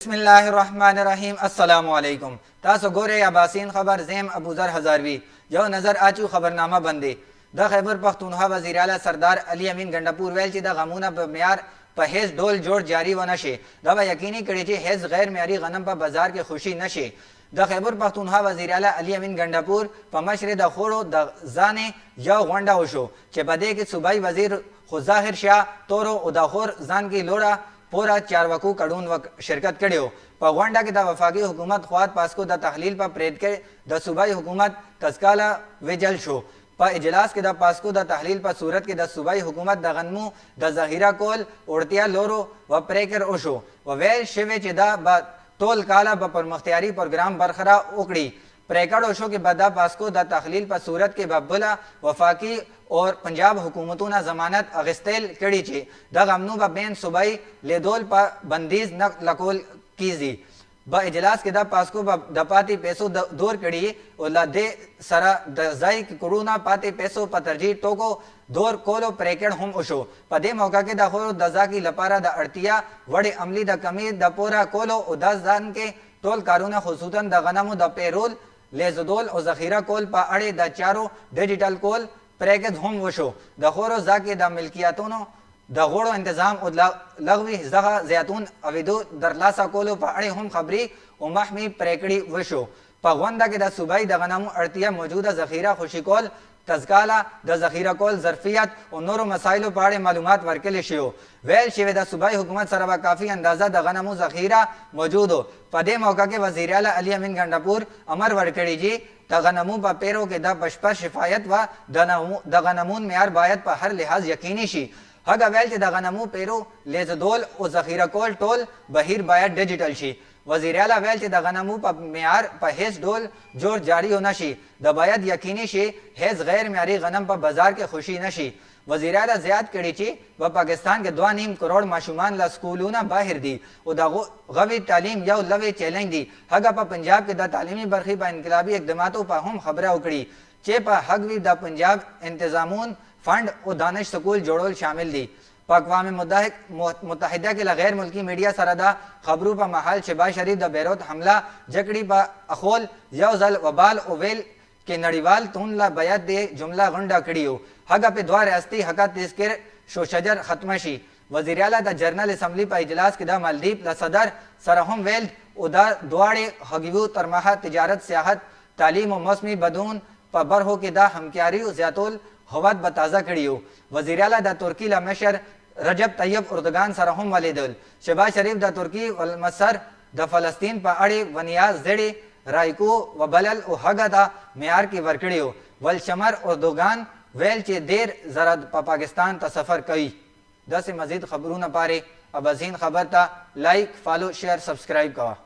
بسم الله الرحمن الرحیم. السلام علیکم. تاسو ګورئ اباسین خبر. زیم ابوذر هزاروی. یو نظر اچو خبرنامه بندې. د خیبر پښتونخوا وزیر اعلی سردار علي امین ګنډپور ویل چې د غمونه په معیار په هیڅ ډول جوړ جاری ونه شي. دا به یقیني کړي چې هیڅ غیر معیاري غنم په بازار کې خوشي نشي. د خیبر پښتونخوا وزیر اعلی علي امین ګنډپور په مشرۍ د خوړو د ځانې یو غونډه وشو چې په دې کې صوبایي وزیر خو ظاهر شاه تورو او د خور ځان کې لوړه پوره چارواکو کډون شرکت کړی. په غونډه کې د وفاقي حکومت خواد پاسکو د تحلیل په پرېد کې د صوبایي حکومت تذکاله وجل شو. په اجلاس کې د پاسکو د تحلیل په صورت کې د صوبایي حکومت د غنمو د ذخیره کول اړتیا لورو و پرېکر وشو. و ویل شوی چې دا به ټول کاله به پرمختیاري پروګرام برخرا وکړي. پرېکړ وشو کې به د پاسکو د تحلیل په صورت کې به بله وفاقي او پنجاب حکومتونه ضمانت اخیستل کړي چې د غمنو به بین صوبایي لیدول په بندیز نه لکول کیږي. به اجلاس کې د پاسکو د پاتې پیسو دور کړي او له دې سره د ځای کړونه پاتې پیسو په ترجیح ټوکو دور کولو پرېکړ هم وشو. په دې موقع کې د خورو د ځاکي لپاره د اړتیا وړ عملي د کمی د پوره کولو او د ځان کې ټول کارونه، خصوصا د غنمو د پیرول، لیزدول او ذخیره کول په اړه د چارو ډیجیټل کول پرېکړ هم وشو. د خورو ځاکي د ملکیتونو د غوړو انتظام او لغوي ځغه زیاتون اویدو درلاسه کولو په اړه هم خبري او محمي پرېکړې وشو. په غونډه کې د صوبایي د غنمو اړتیا، موجوده ذخیره خوشي کول، تزکاله د ذخیره کول ظرفیت او نورو مسایلو په اړه معلومات ورکړل شو. ویل شوی د صوبایي حکومت سره به کافي اندازه د غنمو ذخیره موجود. په دې موقع کې وزیر اعلی علي امین ګنډپور امر ورکړی چې د غنمو په پیرو کې د بشپړ شفایت و د غنمون معیار باید په هر لحاظ یقیني شي. هغه ویل چې د غنمو پیرو، لیزدول او ذخیره کول ټول بهیر باید ډیجیټل شي. وزیر اعلی ویل چې د غنمو په معیار په هیڅ ډول جوړ جاری ونه شي. د باید یقیني شي هیڅ غیر معیاري غنم په بازار کې خوشي نشي. وزیر اعلی زیات کړي چې په پاکستان کې 2.5 کروڑ ماشومان له سکولونه باهر دي او د غوي تعلیم یو لوی چیلنج دی. هغه په پنجاب کې د تعلیمي برخې په انقلابي اقداماتو په هم خبره وکړي چې په هغوی د پنجاب انتظامون فنډ او دانش سکول جوړول شامل دي. په اقوام متحده کې له غیر ملکی میډیا سره د خبرو په مهال شهباز شریف د بیروت حمله جګړې په اخول یو ځل وبال او ویل کې نړیوال تون لا باید دې جمله غونډه کړي. هغه په دوه ریاستي حق تذکر شو شجر ختم شي. وزیر اعلی د جنرال اسمبلی په اجلاس کې د مالدیپ له صدر سره هم ویل او دا دواړې هغوی ترمخه تجارت، سیاحت، تعلیم او موسمي بدلون په برخو کې د همکاري زیاتول هواد به تازه کړي. وزیر اعلی د ترکی له مشر رجب طیب اردگان سره هم ولیدل. شهباز شریف د ترکی ولمسر د فلسطین په اړه ونیا زړې رایکو وبلل او هغه د معیار کې ورکړیو. ولشمر اردوغان ویل چې ډیر زره په پاکستان ته سفر کوي. داسې مزید خبرونه پاره ابازین خبر ته like, follow, share, subscribe کوه.